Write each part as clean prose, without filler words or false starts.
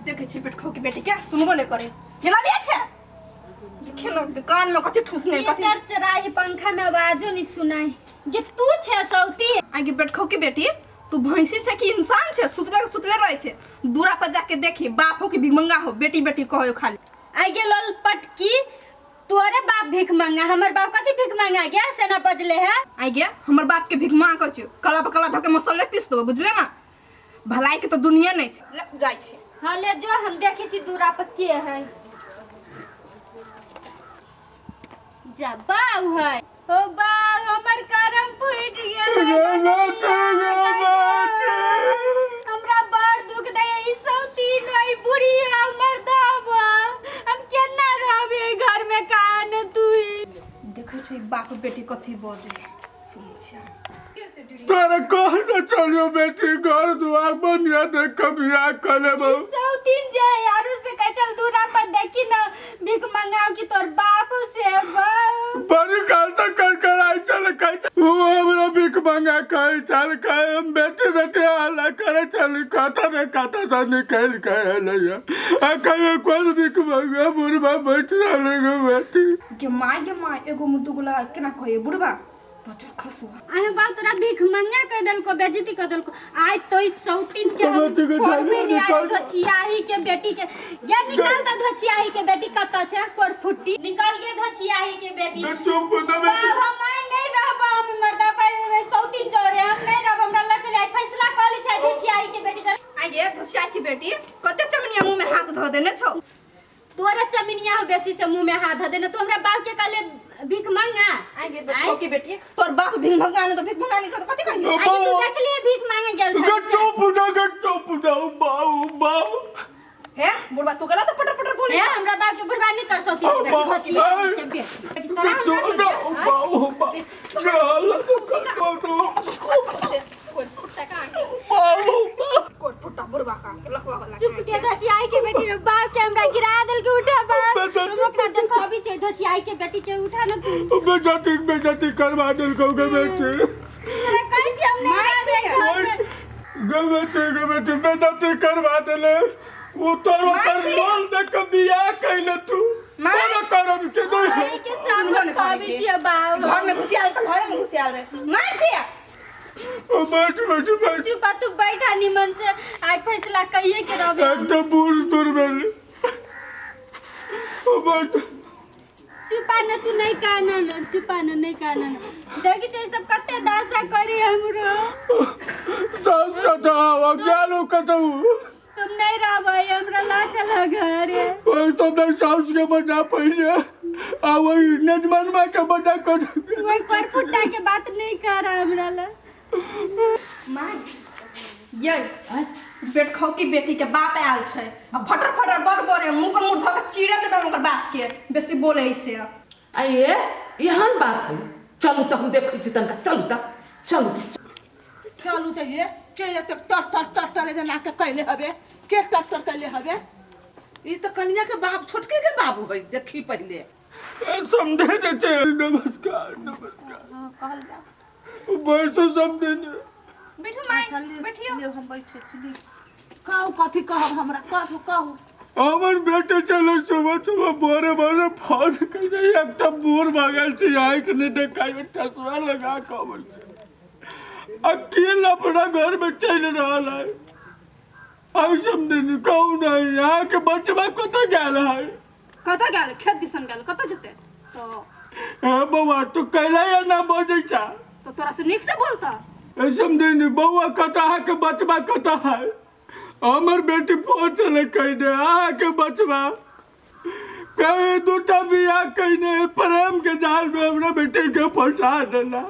देखे छी पेट खो के बेटी के सुनबो नहीं करे गेला लिया छे। देखियो न कान में कथी ठुसने कथी चरचराई पंखा में आवाजो नहीं सुनाई जे तू छे सौती। आगे पेट खो के बेटी तू भैंसी छे कि इंसान छे? सुतले सुतले रहे छे दूरा पर जाके देखी बाप हो कि भिखमंगा हो बेटी बेटी कहो खाली। आगे लल पटकी तोरे बाप भीख मांगा हमर बाप कथी भीख मांगा गया से ना बजले है। आगे हमर बाप के भीख मांग कर छियो कला पर कला धके मसले पीस देबो बुझले ना। भलाई के तो दुनिया नहीं छे। ले जाय छी। हां ले जो हम देखे छी दूरा पर के है। जा बाऊ है ओ बाऊ हमर करम फूट गेल। हमरा बड़ दुख दे ई सौतीन ई बुढ़ी हमर दाबा हम केना रहबे घर में कान तू। देखै छी बाप बेटी कथी बजे सुन छी तोरा कहना चलियो बेटी घर दुआर बनिया देख के बियाह करे बा। सौतीन जे यारो से कह चल दूरा पर देखी ना भीख मंगाओ कि तोर बाप से बड़ी काल तक कर कर आई चल कह वो हमरा भीख मंगा कह चल कह हम बेटी बेटी हल्ला करे चल खाता ने खाता सा निकल के आले आ कहे कोन भीख मंगा बुढ़बा बैठ रहले गो बेटी के my एगो मुद्दू गुला केना कहे बुढ़बा बचल खसुआ। अरे बाप तोरा भीख मंगा कह देलको बेइज्जती कर देलको। आज तो इस सौतीन के हम छोड़बे नहीं आई धोछियाही के बेटी के ये निकाल दे धोछियाही के बेटी कत छै कोर फुट्टी निकाल के धोछियाही के बेटी। चुप न बेटी हम नहीं रहब हम मर्दा पर सौतीन चोरे हम नहीं रहब हमरा ल चले आई फैसला कर ली छै धोछियाही के बेटी। आगे धोछियाही के बेटी कते चमनिया मुंह में हाथ धो देने छौ। तोरा चमनिया हो बेसी से मुंह में हाथ धो देने तू हमरा बाप के कहले भीख मांगा। आगे बेटी के बेटी तोर बाप भीख मंगा ने तो भीख मंगा ने कथि कहियो? आगे तू देख लिए भीख मांगे गेल छै। चुप ना चुप ना बाऊ बाऊ हे बुढ़बा तू गला तो पटर पटर बोले हे हमरा बाप के बुढ़बा नहीं कर सकती बेटी के बेटी तोरा बाऊ बाऊ गाल तो कर तो बाऊ कोट फुटा बुढ़बा का लखवा वाला चुप के धचियाई के बेटी बाप के हमरा गिरा देल के उठा बाप हम ओकरा देखबी छै धचियाई के बेटी के उठा न तू। बेटा ठीक करवा देल को के बेटी तोरा कहै छी हम नहीं आबे गे बेटी बेटा ठीक करवा देले वो तोरो पर बोल दे के बियाह कइले तू तोरा करम के नहीं के सामने कहबी छी बाप घर में घुसियाल त घर में घुसियाल रे माय छिया। ओ बैठ बैठ बैठ चुप तू बैठा निमन से आई फैसला कहिए के रहबे एकदम बूढ़ दूर भेल। ओ बैठ चुपा न तू नहीं काना न चुपा न नहीं काना न देखी छै सब कते दासा करी हमरो सास कटाओ ज्ञानो कटाऊ हम नहीं रहबै हमरा ला चल घर। ओए तो मैं सास के बचा पहिले आ वही नजमनमा के बचा कर वही पर फुट्टा के बात नहीं कर हमरा ला। माय ये बेट खौ की बेटी के बाप आयल छै आ फटर फटर बड़ बड़ मुंह पर मुंह धऽ के चीरे देबै ओकर बाप के बेसी बोले से। आइए एहन बात है चलू त हम देखै छी तनका चलू त चलू चलू त ये के एते टर टर टर टर जना के कहले हबे के टर टर कहले हबे ई त कनिया के बाप छोटके के बाबू है देखी पहिले समझे ने छै। नमस्कार नमस्कार। हां कहल जा बैसो समझे ने बैठो my बैठियो। हम बैठे छी कहू कथी कहब हमरा कहू कहू। हमर बेटे चलो सुबह सुबह भोरे भोरे फौज के जाई एकटा बूढ़ भागल छी आँख नहि देखाइ चश्मा लगा के अबै छै अकेला अपना घर में चलि रहल है। हम समझे ने कहू नहीं अहाँके बचबा कतऽ गेल है? कतऽ गेल खेत दिसन गेल कतऽ जेतै तो हे बौआ तू कैला एना बजै छा तो तोरा से नीक से बोलता। समझे ने बौआ कतऽ अहाँके बचबा कतऽ है? हमर बेटी फोन चले कहि दे अहाँके बचबा कहे दूटा बियाह कहिने प्रेम के जाल में हमरा बेटी के फंसा देला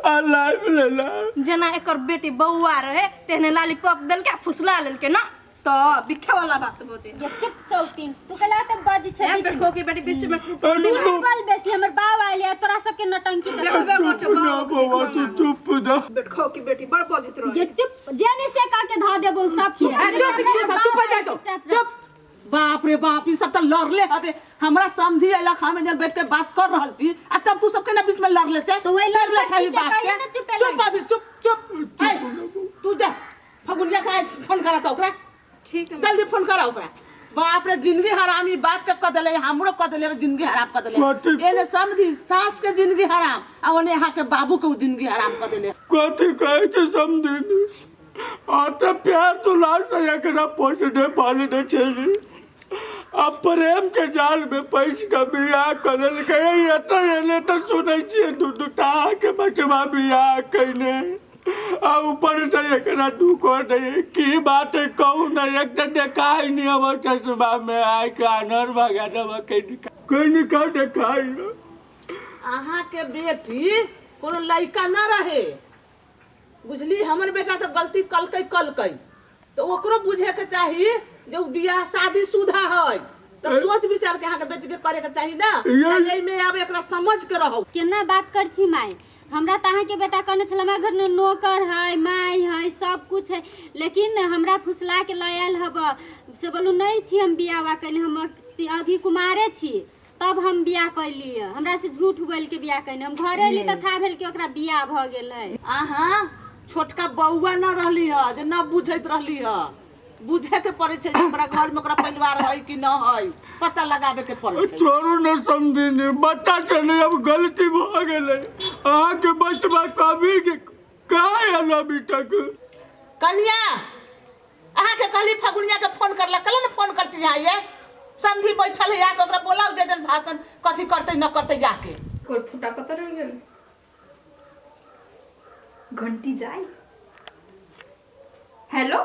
आ लाइफ लेला। जेना एकर बेटी बौआ रहे तेहने लालीपॉप देलके फुसला लेलके ना तो बिखे वाला बात बजे। ये चुप सौतीन तू कहला त बाजी छै हम बेटको के बेटी बीच में तू बोल बेसी हमर बाप आइले तोरा सब के नटंकी देखबे कर छौ बौआ तू चुप द बेटको के बेटी बड़ बजत रहे। ये चुप जेने से का के धा देबो सब के। चुप तू सब चुप हो जा चुप। बाप रे बाप ई सब त लड़ले हबे हमरा समझी अइलक हम जन बैठ के बात कर रहल छी आ तब तू सबके ना बीच में लड़ लेते तो वही लड़ ले छै बाप के। चुप अभी चुप चुप तू जा फगुनिया का फोन करा त ओकरा ठीक है जल्दी फोन करा ओकरा। बाप रे जिंदगी हरामी बाप के क देले, हमरो क देले, जिंदगी हराम क देले। एने समझी सास के जिंदगी हराम आ ओने यहाँ के बाबू के जिंदगी हराम क देले। कथी कहै छै समधिनी? आ त प्यार तो लास्ट एकरा पोसने पालने छली, आ प्रेम के जाल में पैस के बियाह करल के एतऽ एले तऽ सुनै छियै दू दूटा के बचवा बियाह कयने, आ ऊपर से एकरा दुखो नहीं की बात है कहू न, एक तऽ देखाइ नहीं अबै चश्मा में आइ के आनर भगा देब कहीं का देखाइ। अहाँ के बेटी कोनो लड़का न रहे बुझली, हमर बेटा तो गलती कलकै कलकै तो ओकरो बुझे के चाही जे उ बियाह शादी शुदा है, तो सोच विचार के अहाँ के बेटी के करे के चाही ना। एहि में आब एकरा समझ के रहू। केना बात कर छी माय? हमरा त अहाँ के बेटा कहने छल हमरा घर में नौकर है, माय है, सब कुछ है, लेकिन हमरा फुसला के लऽ आयल हब से बोलू नहीं छी हम बियाह वा कैले, हम अभी कुमारे छी तब हम बियाह कैली, हमरा से झूठ बोल के बियाह कैने। हम घरे अयली तऽ था भेल कि ओकरा बियाह भऽ गेल है। अहाँ छोटका बौआ न रहली ह जे न बुझैत रहली ह, बुझे के पड़ै छै हमरा घर में ओकरा परिवार है कि न है, पता लगाबे के पड़ै छै। छोड़ू न समधिनी, बच्चा छलै अब गलती भऽ गेलै, अहाँके बचवा कभी के कहाँ आयल अभी तक? कनिया अहाँ के कहली फगुनिया के फोन करला, कहला न फोन कर छी यहाँ ये समझी बैठल है आके ओकरा बोलाउ जे जन भाषण कथी करतै न करतै जाके। कोई फुटा कतऽ रहि गेल? घंटी जाय। हेलो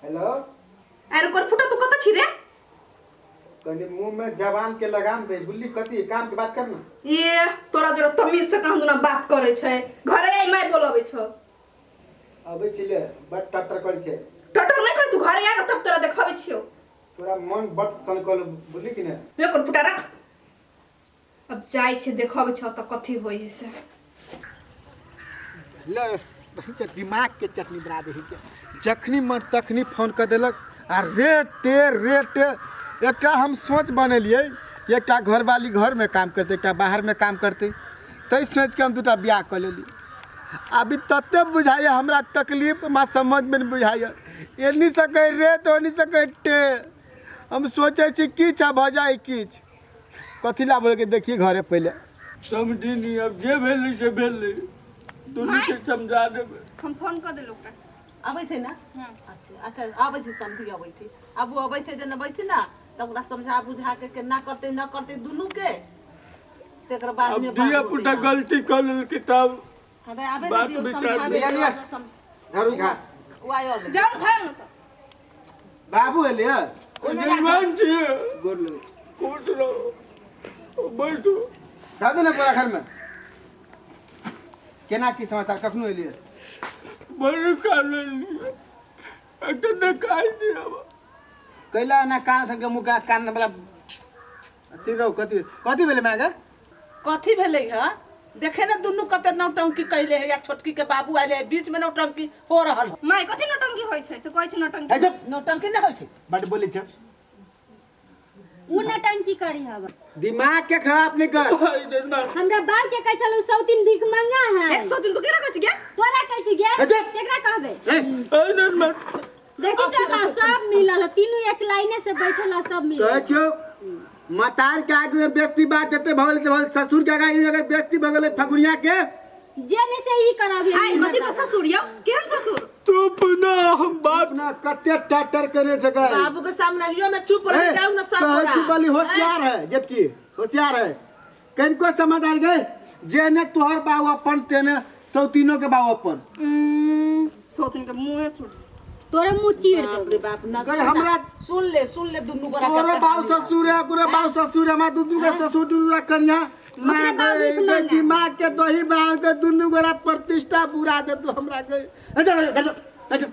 हेलो, अरे कोई फुटा तू कतऽ छी रे? कनी मुंह में जबान के लगाम दे बुल्ली, कथी काम के बात कर ना। ये तोरा जरा तमीज से कहाँ दुना बात करे छै, घरे आई my बोलाबै छौ। अबै छी ले, बड टटर करै छै। टटर नहीं कर, तू घरे आ ना तब तोरा देखाबै छियौ। तोरा मन बड सनकल बुल्ली कि ने? ले कोई फुटा रख, अब जाय छै देखाबै छौ त कथी होय है से। ले बहिन दिमाग के चटनी बना दे के, जखनी मन तखनी फोन कर देलक आ रे टे एकटा हम सोच बनेलियै कि एकटा घरवाली घरमे काम करतै, एकटा बाहरमे काम करतै, तै सोचिके हम दूटा बियाह कऽ लेली। अभी तते बुझाइए हमरा तकलीफ हमरा समझमे नहि बुझाइए, एनी से कहै रे तऽ ओनी से कहै टे। हम सोचै छी किछु आ भऽ जाइ किछु, कथी ला बोलके देखिए घरे पहिले। समधिनी अब जे भेलै से भेलै, दुनू के समझा देबै। हम फोन कऽ देलहुँ ओकरा। अबै छै ना? अच्छा अच्छा अबै छै समझी, अबै छै अब ओ अबै छै जे अबै छै ना तब ओकरा समझा बुझा के केना करतै न करतै दुनू के, तेकर बाद में धिया पुता गलती कर लेलकै तब हमे आबे न दियौ समझाबे। झाड़ू घास ओ आयल जाउ घर न बाबू एले ओने छी गोर लो खुश रहो बैठो दादी ने पूरा घर में केना की समाचार कखनो एलियै? बड़ काल लेलियै, एकटा देखाइ नहि आब। कैला ना कान संगे मुका कान वाला अथी रहो। कथी कथी भेलै माय गे? कथी भेलै ह देखे ना दुनू कते नौटंकी कैले है, या छोटकी के बाबू आइले है, बीच में नौटंकी हो रहल है। My कथी नौटंकी होय छै से कहै छै नौटंकी? नौटंकी न होय छै, बड बोलै छै उ नौटंकी करी हब। दिमाग के खराब नहीं कर। हमरा बाप के कहै छलौ 100 दिन भीख मंगा है। 100 दिन तो केरा कहै छी गे? तोरा कहै छी गे? केकरा कहबे? ए नर्मन देखी त सब मिलल, तीनू एक लाइने से बैठल सब मिलल। कहै छौ मतार के आगू में बेइज्जती बात जते भगल त भगल, ससुर के आगू अगर बेइज्जती भगल फगुनिया के जे नहीं से ई कराबी। आई कथी के ससुर यौ? केहन ससुर? तू पुना हम बाप ना कते टटर करे छै गए। बाबू के सामने हियो में चुप रह जाऊ ना सब कहै छी बली होशियार है, जबकि होशियार है कनको समाधान गए जेने तोहर बाबू अपन तेने सौतीनो के बाबू अपन सौतीन के मुंह छूट तोरे मुंह चीर दे बाप ना। हमरा सुन ले दुन्नू गोरा तोरे बाबू ससुर है, पूरे बाबू ससुर है, हमरा दुन्नू के ससुर दुन्नू कन्या मां गए दिमाग के दही बना के दुन्नू गोरा प्रतिष्ठा बुरा दे तू हमरा के। अच्छा अच्छा अच्छा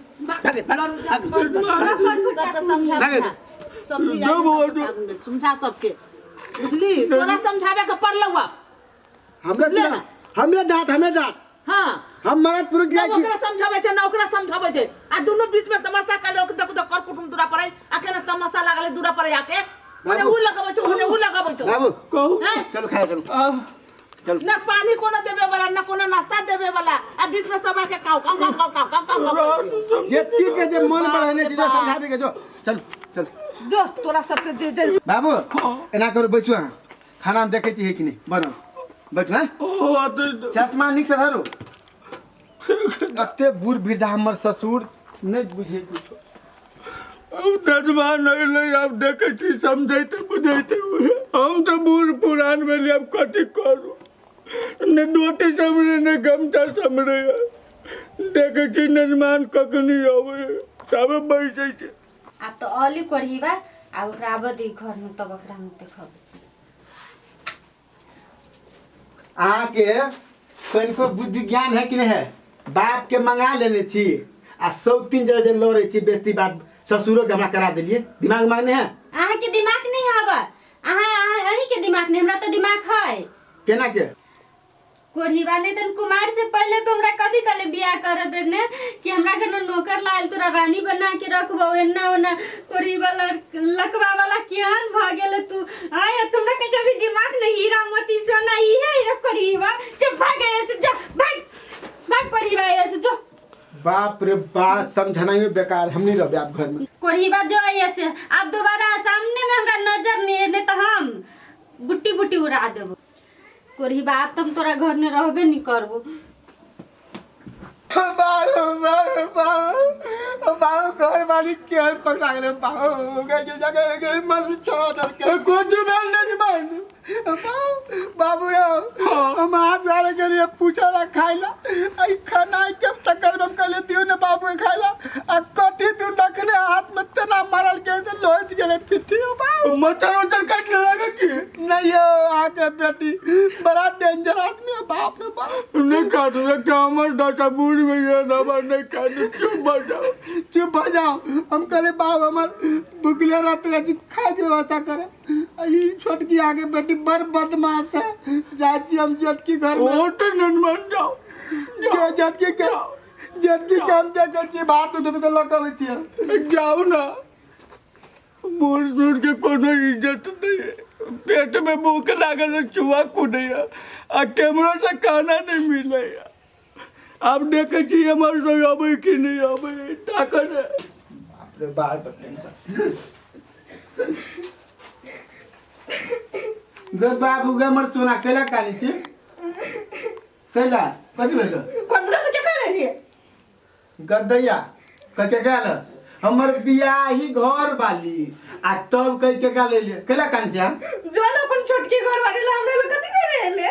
सबके समझा समझा सबके बुझली, तोरा समझावे के पड़लौ हमरा हमें डांट हमें डांट। हां हम मरद पुरुष ना ओकरा समझावे छै ना ओकरा समझावे छै, आ दुन्नू बीच में तमाशा कर लोक देखो त कर कुटुम दूरा पर आ केना तमाशा लागले दूरा पर आके ओने उ लगाबै छौ ओने उ लगाबै छौ। बाबू कहू चलो खाए चलो चल ना पानी कोनो देबे वाला ना कोनो नाश्ता देबे वाला आ बीच में सब आके काव काव काव काव काव काव काव जेटकी के जे मन बढ़ेने छी समझाबे के जो चल चल जो तोरा सबके जे जे बाबू एना करू बैसू अहाँ खाना हम देखै छी है कि नहीं बनल बैठ ना चश्मा नीक से धरू अते बूढ़ वृद्धा हमर ससुर नहीं बुझे कुछो दसमा नहीं ले अब देखे छी समझैते बुझैते हम तो बूढ़ पुरान भेलियै अब कथी करू ने डोटी समरे ने गमछा समरे देखे छी नजमान कखनी अबै तब बैसै छै। आब तो अली कोरहीबा आ ओकरा आबऽ दी घर में तब ओकरा हम देखबै छी। अहाँके कनिको बुद्धि ज्ञान है कि नहीं है? बाप के मंगा लेने छी आ सब तीन जगह जे लड़े छी बेइज्जती बात ससुरो के हमरा करा देलिए दिमाग मांगने है। अहाँ के दिमाग नहीं हवा अहाँ अहीं के दिमाग नहीं हमरा तो दिमाग है केना के कोरहीबा नहीं तन कुमार से पहले तो हमरा कथी कहले बियाह कर देने कि हमरा घर में नौकर लायल तोरा रानी बना के रखबो एन्ना ओना कोरहीबा लकवा वाला केहन भ गेल तू आय तुमरा के जब दिमाग नहीं हीरा मोती सोना ई है कोरहीबा चुप भाग ऐसे जा भाग भाग कोरहीबा ऐसे जो। बाप रे बाप समझना ही बेकार हम नहीं रहबे आप घर में कोरहीबा जो ऐसे आप दोबारा सामने में हमरा नजर नहीं ने तो हम बुट्टी बुट्टी उड़ा देबो। कोरहीबा आप तुम तोरा घर में रहबे नहीं करबो। बाबू बाबू बाबू घर वाली केहन पकड़ा गेलै बाबू गए जगह गए मन छोड़ देलकै कोन भेल नजमान बाबू यौ हम हाथ धोए गेलियै पूछे ला खाइला आई खाना के चक्कर में हम कहलियै दियौ ने बाबू खाइला आ कथी तू रखले हाथ में तेना मारल के से लोच गेलै पिट्ठी हो बाबू मच्छर उच्छर काटि लेलक की नहीं यौ अहाँके बेटी बड़ा डेंजर आदमी है बाप रे बाप। नहीं काटू एकटा हमर डाटा बूढ़ में गेल हमर नहीं काटू चुप भऽ जाओ चुप भऽ जाओ। हम कहले बाबू हमर भुखले रहते खाय के व्यवस्था करे ई छोटकी आगे बेटी बड़ बदमाश है जाय छी हम जेटकी घर में ओ तो ननमान जाओ जो जेटकी के हम देखै छी भात उठे तऽ लऽ कऽ अबै छी जाओ ना बूढ़ सूढ़ के कोनो इज्जत नहीं है पेट में भूख लागल चूहा कूदैया आ कैमरा से खाना नहीं मिलैया अब देखे छी हमर सब अबै कि नहीं अबै ताकत बाप रे बाप टेंशन गे बाबू गे मर सोना कैला काली छी कैला कथी भेल कोन बुढ़ा तू केकरा लेलिए गदैया कह के आल हमर बियाही घर वाली आ तब कह के का लेलिए कैला काली छी जो न अपन छोटकी घर वाली ला हमरा लोग कथी करे ले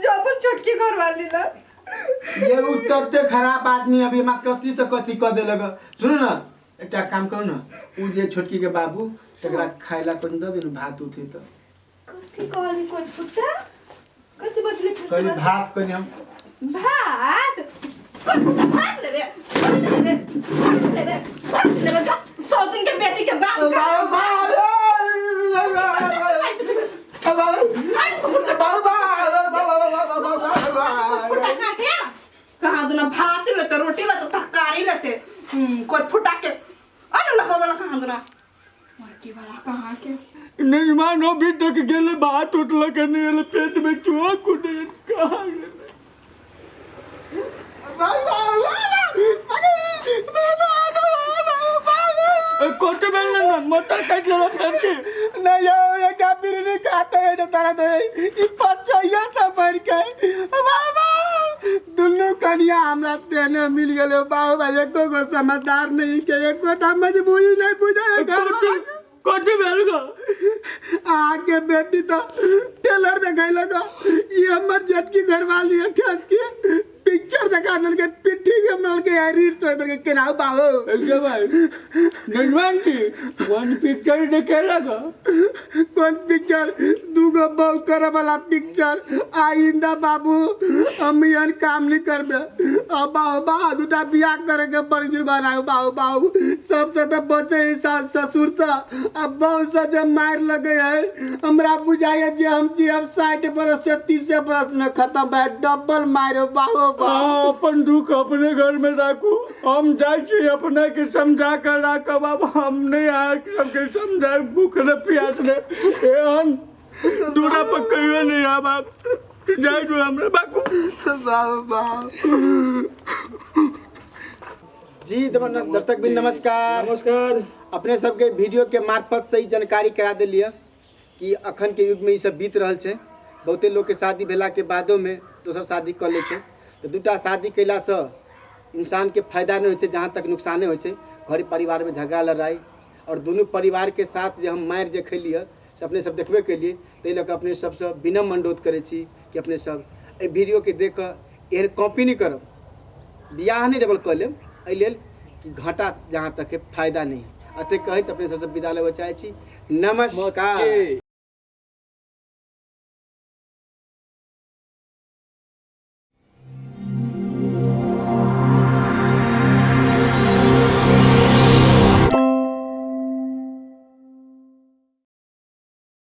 जो अपन छोटकी घर वाली ला ये उ तते खराब आदमी अभी हमरा कथी से कथी क देलक। सुनू न एकटा काम करू न उ जे छोटकी के बाबू तकरा खाइला कोन the देनु भात उठे त कथी कहली कोन पुत्ता कथी बजली फिर कहली भात कोन हम भात कोन पुत्ता भात ले दे भात ले दे भात ले दे भात ले दे जा 100 दिन के बेटी के बाप कहाँ दुना भात लेते रोटी लेते तरकारी लेते कोई फुटा के अरे लगा वाला कहाँ दुना मरकी वाला कहाँ के नजमान अभी तक गेले भात उठलक नहीं गेले पेट में चूहा कूदे कहाँ गेले कोट में ना मटर काट लेला फेर के नहीं यौ एकटा बिरनी काटे है तो तारा दे ई पचैया सब भर के बाबा दुनू कनिया हमरा तेने मिल गेलै बाबा एको गो समझदार नहीं के एकोटा मजबूरी नहीं बुझे कोट भेल गो आके बेटी तो टेलर देखैलक ई हमर जेटकी घरवाली है ठेस के पिक्चर देखा देलकै पिट्ठी के हमरा के रीढ़ तोड़ देलकै केना बाबू। ए भाई नजमान जी वन पिक्चर देखे लगा कौन पिक्चर दूगो बहु करे वाला पिक्चर आइंदा बाबू हम एहन काम नहीं करबे अब बाबू बा दूटा बियाह करे के बड़ जुर्माना बाबू बाबू सबसे तो बचे सास ससुर से अब बहु से जे मार लगे है हमरा बुझाइए जे हम जी अब 60 बरस से 30 बरस में खत्म भए डबल मारो बाबू। अपन दुख अपने घर में राखू हम जाइ छी अपना के समझा कर राखब अब हम नहीं आए सबके समझाए भूख ने प्यास ने एहन दूरा पर कहियो नहीं आब। जाय जो हमरा बाकू। बाबा जी दर्शक भी नमस्कार। नमस्कार। अपने सबके वीडियो के मार्फत से ही जानकारी करा दिलिए कि अखन के युग में ई सब बीत रहल छै। बहुते लोग के शादी भेला के बादो में दोसर शादी कर लै छै, तो दूटा शादी कयलासँ इंसान के फायदा नहीं होइ छै, जहाँ तक नुकसाने होइ छै। घर परिवार में झगड़ा लड़ाई और दुनू परिवार के साथ जे हम मारि जे खेलिए से अपने सब देखबे केलिए। ताहि लऽ कऽ अपने सबसँ विनम्र अनुरोध करै छी कि अपने सब एहि वीडियोके देख कऽ एहन कॉपी नहि करब, बियाह नहि डबल कऽ लेब, एहि लेल कि घाटा जहाँ तक है फायदा नहीं है। अतः कहैत अपने सबसँ विदा लेबऽ चाहै छी। नमस्कार।